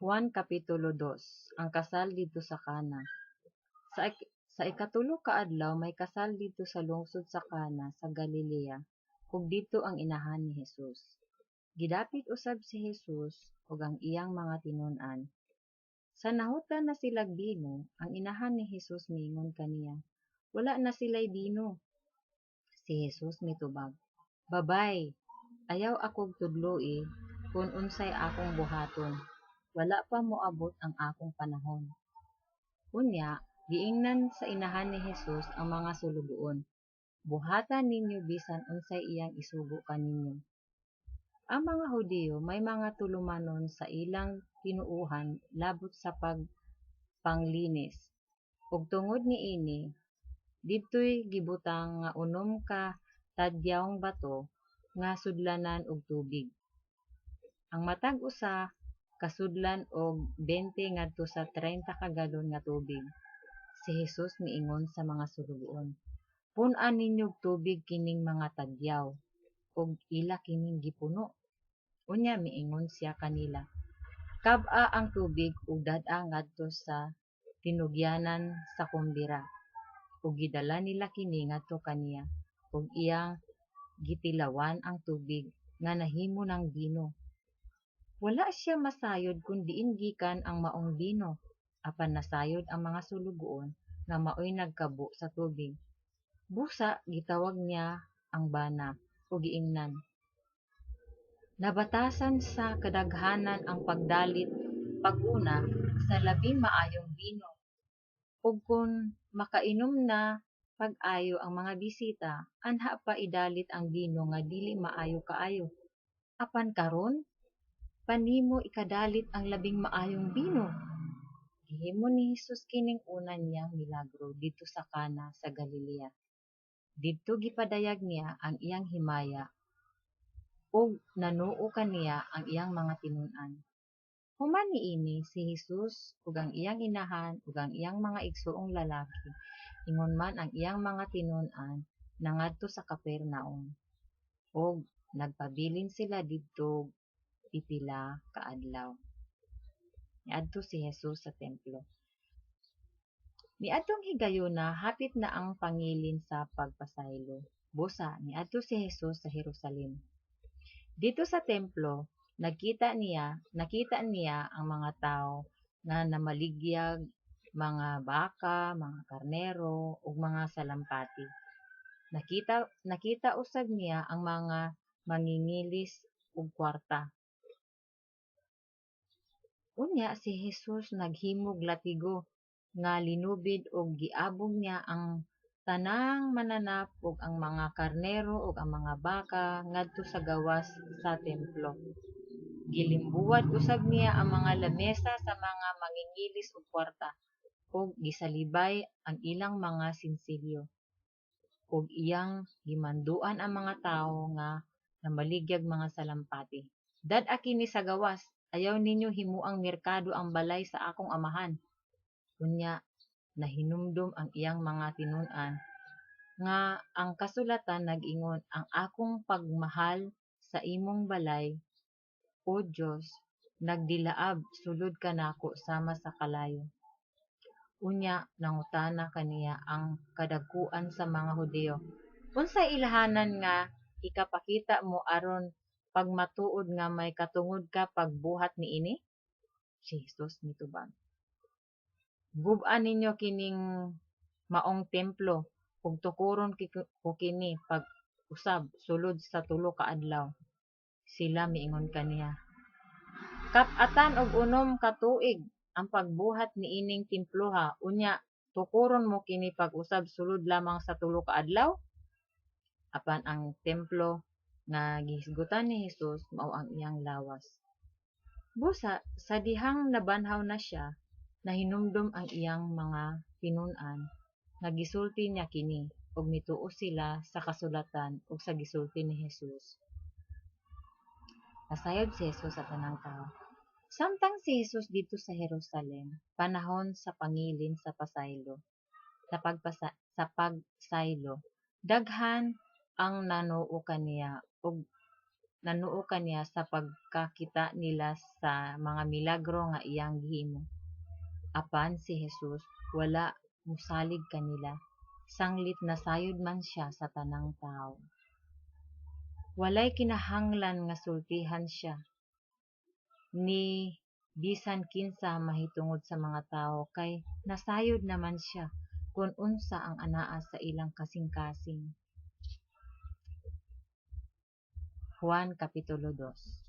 Juan Kapitulo 2. Ang kasal didto sa Cana. Sa ikatulo ka adlaw may kasal didto sa lungsod sa Cana sa Galilea, ug didto ang inahan ni Jesus. Gidapit usab si Jesus ug ang iyang mga tinun-an. Sa nahutan na silag bino, ang inahan ni Jesus miingon kaniya, "Wala na sila'y bino." Si Jesus mitubag, "Babay, ayaw akog tudloi kon unsay akong buhaton. Wala pa moabot ang akong panahon." Unya giingnan sa inahan ni Jesus ang mga sulugoon, "Buhata ninyo bisan unsay iyang isugo kaninyo." Ang mga Hudiyo may mga tulumanon sa ilang tinuohan labot sa pagpanglinis, ug tungod niini didtoy gibutang nga unom ka tadyawng bato nga sudlanan og tubig. Ang matag usa kasudlan og 20 ngadto sa 30 ka galon nga tubig. Si Jesus miingon sa mga sulugoon, "Pun-a ninyog tubig kining mga tadyaw," ug ila kining gipuno. Unya miingon siya kanila, "Kab-a ang tubig ug dad-a ngadto sa tinugyanan sa kumbira." Ug gidala nila kini ngadto kaniya, ug iyang gitilawan ang tubig nga nahimo nang bino. Wala siya masayod kon diin gikan ang maong bino, apan nasayod ang mga sulugoon nga maoy nagkabo sa tubig. Busa gitawag niya ang bana ug giingnan, "Nabatasan sa kadaghanan ang pagdalit pag-una sa labing maayong bino. Ug kon makainom na pag-ayo ang mga bisita, anha pa idalit ang bino nga dili maayo kaayo. Apan karon pa nimo ikadalit ang labing maayong bino." Gihimo ni Jesus kining una niyang milagro didto sa Cana sa Galilea. Didto gipadayag niya ang iyang himaya, ug nanuo kaniya ang iyang mga tinun-an. Human niini, si Jesus ug ang iyang inahan ug ang iyang mga igsoong lalaki, ingon man ang iyang mga tinun-an, nangadto sa Capernaum, ug nagpabilin sila didto pipila ka adlaw. Niadto si Jesus sa templo. Niadtong higayuna hapit na ang pangilin sa pagpasaylo. Busa niadto si Jesus sa Jerusalem. Didto sa templo, nakita niya ang mga tawo nga namaligyag mga baka, mga karnero ug mga salampati. Nakita usab niya ang mga mangingilis og kwarta. Unya si Jesus naghimog latigo nga linubid ug giabog niya ang tanang mananap ug ang mga karnero ug ang mga baka ngadto sa gawas sa templo. Gilimbuwad usab niya ang mga lamesa sa mga mangingilis og kwarta ug gisalibay ang ilang mga sinsilyo. Ug iyang gimanduan ang mga tawo nga namaligyag mga salampati, "Dad-a kini sa gawas! Ayaw ninyo himuang merkado ang balay sa akong Amahan." Unya nahinumdom ang iyang mga tinun-an nga ang kasulatan nag-ingon, "Ang akong pagmahal sa imong balay, O Dios, nagdilaab sulod kanako sama sa kalayo." Unya nangutana kaniya ang kadagkuan sa mga Hudiyo, "Unsay ilhanan nga ikapakita mo aron pagmatuod nga may katungod ka pagbuhat niini?" Si Jesus mitubag, "Gub-a ninyo kining maong templo ug tukuron ko kini pag-usab sulod sa 3 ka adlaw." Sila miingon kaniya, "Kap-atan og 6 ka tuig ang pagbuhat niining temploha, unya tukuron mo kini pag-usab sulod lamang sa 3 ka adlaw?" Apan ang templo nga gihisgutan ni Jesus mao ang iyang lawas. Busa sa dihang nabanhaw na siya, nahinumdom ang iyang mga tinun-an nga gisulti niya kini, ug mituo sila sa kasulatan ug sa gisulti ni Jesus. Nasayod si Jesus sa tanang tawo. Samtang si Jesus didto sa Jerusalem, panahon sa pangilin sa pasaylo, sa pagsaylo, daghan ang nanuo kaniya ug Nanuo kaniya sa pagkakita nila sa mga milagro nga iyang gihimo. Apan si Jesus wala mosalig kanila, sanglit nasayod man siya sa tanang tawo. Walay kinahanglan nga sultihan siya ni bisan kinsa mahitungod sa mga tawo kay nasayod naman siya kon unsa ang anaa sa ilang kasingkasing. Juan Kapitulo 2.